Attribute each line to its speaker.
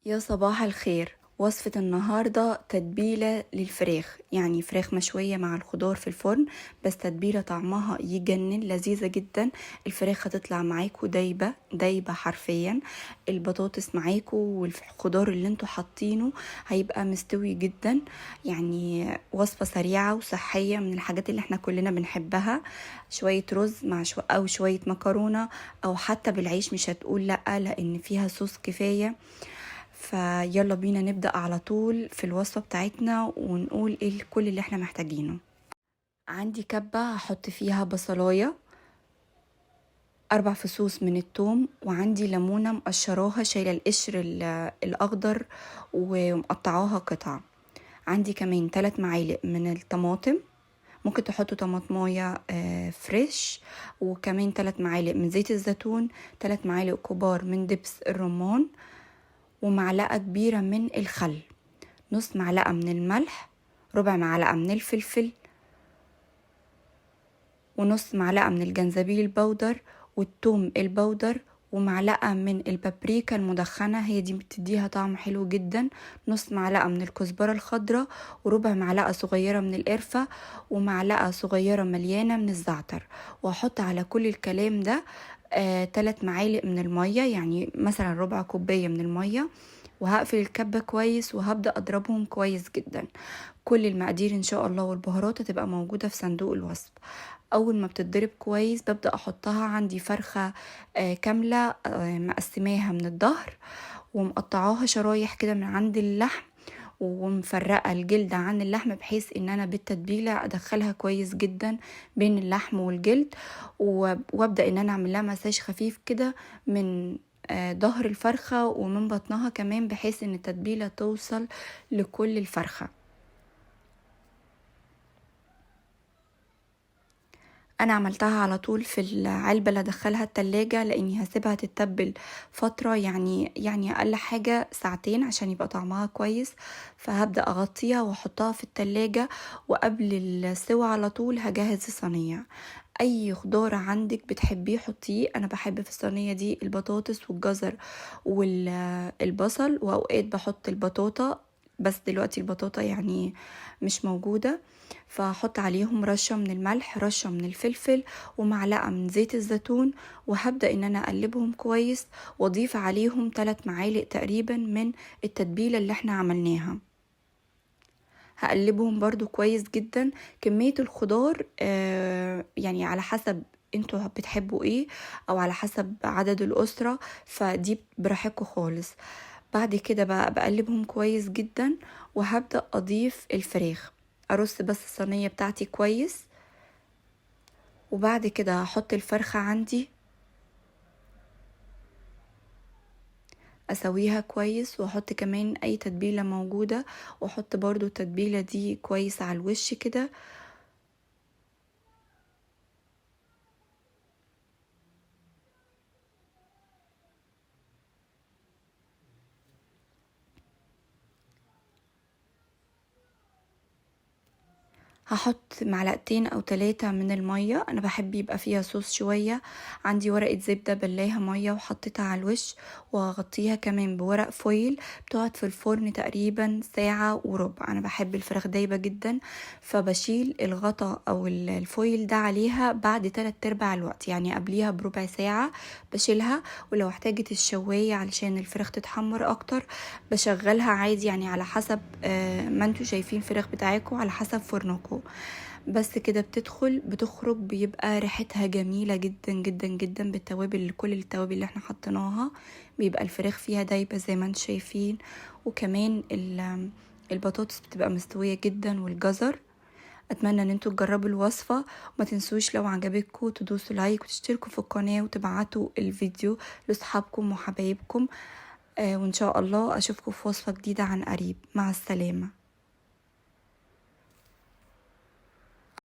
Speaker 1: يا صباح الخير. وصفة النهاردة تتبيلة للفراخ، يعني فراخ مشوية مع الخضار في الفرن، بس تتبيلة طعمها يجنن، لذيذة جدا. الفراخ هتطلع معاكو دايبة دايبة حرفيا، البطاطس معاكو والخضار اللي انتوا حاطينه هيبقى مستوي جدا. يعني وصفة سريعة وصحية من الحاجات اللي احنا كلنا بنحبها. شوية رز مع او شوية مكرونة او حتى بالعيش، مش هتقول لأ لان فيها صوص كفاية. فيلا بينا نبدأ على طول في الوصفة بتاعتنا ونقول ايه كل اللي احنا محتاجينه. عندي كبة هحط فيها بصلاية، 4 فصوص من الثوم، وعندي ليمونة مقشراها شايلة القشر الأخضر ومقطعاها قطع. عندي كمان 3 معالق من الطماطم، ممكن تحطوا طماطمايه فريش، وكمان 3 معالق من زيت الزيتون، 3 معالق كبار من دبس الرمان، ومعلقة كبيرة من الخل، نص معلقة من الملح، ربع معلقة من الفلفل، ونص معلقة من الجنزبيل البودر والثوم البودر، ومعلقة من البابريكا المدخنة، هي دي بتديها طعم حلو جدا، نص معلقة من الكزبرة الخضراء، وربع معلقة صغيرة من القرفة، ومعلقة صغيرة مليانة من الزعتر. وهحط على كل الكلام ده 3 معالق من المية، يعني مثلا ربع كوباية من المية، وهقفل الكبة كويس وهبدأ أضربهم كويس جدا. كل المقادير إن شاء الله والبهارات هتبقى موجودة في صندوق الوصف. أول ما بتتضرب كويس ببدأ أحطها. عندي فرخة كاملة، مقسماها من الظهر ومقطعاها شرايح كده من عند اللحم، ومفرقة الجلد عن اللحم بحيث ان انا بالتتبيلة ادخلها كويس جدا بين اللحم والجلد، وابدأ ان انا اعمل لها مساج خفيف كده من ظهر الفرخة ومن بطنها كمان، بحيث ان التتبيلة توصل لكل الفرخة. انا عملتها على طول في العلبة اللي ادخلها التلاجة، لاني هسيبها تتبل فترة، يعني اقل حاجة ساعتين عشان يبقى طعمها كويس. فهبدأ اغطيها واحطها في التلاجة، وقبل السوا على طول هجهز الصينية. اي خضار عندك بتحبيه حطيه. انا بحب في الصينية دي البطاطس والجزر والبصل، واوقات بحط البطاطا، بس دلوقتي البطاطا مش موجودة. فهحط عليهم رشة من الملح، رشة من الفلفل، ومعلقة من زيت الزيتون، وهبدأ ان انا اقلبهم كويس، واضيف عليهم 3 معالق تقريبا من التتبيلة اللي احنا عملناها. هقلبهم برضو كويس جدا. كمية الخضار، على حسب انتوا بتحبوا ايه او على حسب عدد الأسرة، فدي براحتكم خالص. بعد كده بقى بقلبهم كويس جدا، وهبدأ أضيف الفراخ. أرص بس الصينية بتاعتي كويس، وبعد كده هحط الفرخة عندي أسويها كويس، وأحط كمان أي تتبيلة موجودة، وأحط برضو التتبيلة دي كويس على الوش كده. هحط معلقتين او 3 من المية، انا بحب يبقى فيها صوص شوية. عندي ورقة زبدة بلاها مية وحطيتها على الوش، وهغطيها كمان بورق فويل. بتقعد في الفرن تقريبا ساعة وربع. انا بحب الفراخ دايبة جدا، فبشيل الغطا او الفويل ده عليها بعد 3/4 الوقت، يعني قبليها بربع ساعة بشيلها. ولو احتاجت الشواية علشان الفراخ تتحمر اكتر بشغلها عادي، على حسب، ما انتوا شايفين الفراخ بتاعتكم، على حسب فرنكم. بس كده بتخرج بيبقى ريحتها جميلة جدا جدا جدا بالتوابل، كل التوابل اللي احنا حطيناها بيبقى الفراخ فيها دايبة زي ما انتم شايفين. وكمان البطاطس بتبقى مستوية جدا والجزر. اتمنى ان انتوا تجربوا الوصفة، وما تنسوش لو عجبتكم تدوسوا لايك وتشتركوا في القناة وتبعتوا الفيديو لاصحابكم وحبايبكم. وان شاء الله اشوفكم في وصفة جديدة عن قريب. مع السلامة.